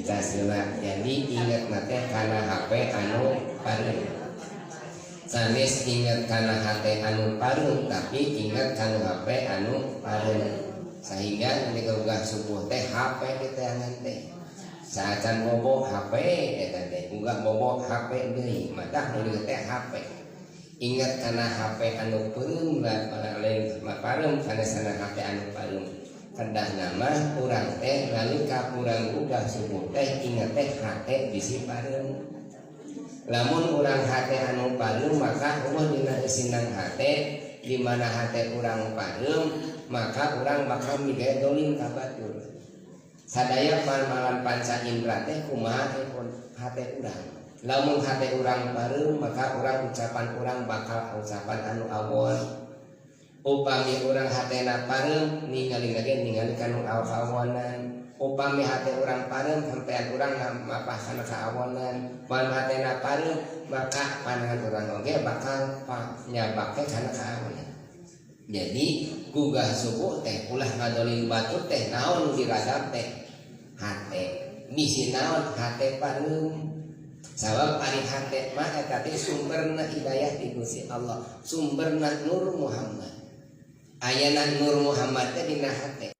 Dicas heula. Jadi inget teh kana HP anu pareum. Sanes inget kana hate anu pareum, tapi inget kana HP anu pareum, sehingga nanti gugah subuh teh HP diteangan teh. Saacan bobo HP eta teh, gugah bobo HP deui, matak nu teh HP. Ingat kana HP anu peureum, lain pareum kana sana HP anu pareum. Kedah nama urang teh nalika urang gugah subuh teh inget teh hate bisi pareum. Lamun urang hate anu pareum, maka euweuh dina eusinang hate. Di mana hate urang pareum, maka urang bakal migawe dolim ka batur. Sadaya pamalan panca indra teh kumaha hate urang. Lamun hate urang pareum, maka urang ucapan urang bakal ucapan anu awon. Upami urang hatena pareum, ningali lagi ningali kanu awonan. Upami hate urang pareum, sampean urang mapah kana kaawonan. Upami hatena pareum, maka pandangan urang oge bakal nyabake kana kaawonan. Jadi gugah subuh teh ulah ngadolim batur teh. Naon diradap teh? Hate. Misi naon hate pareum, sabab ari hate mah eta teh sumberna hidayah ti Gusti Allah, sumberna Nur Muhammad. Ayana Nur Muhammad teh dina hate.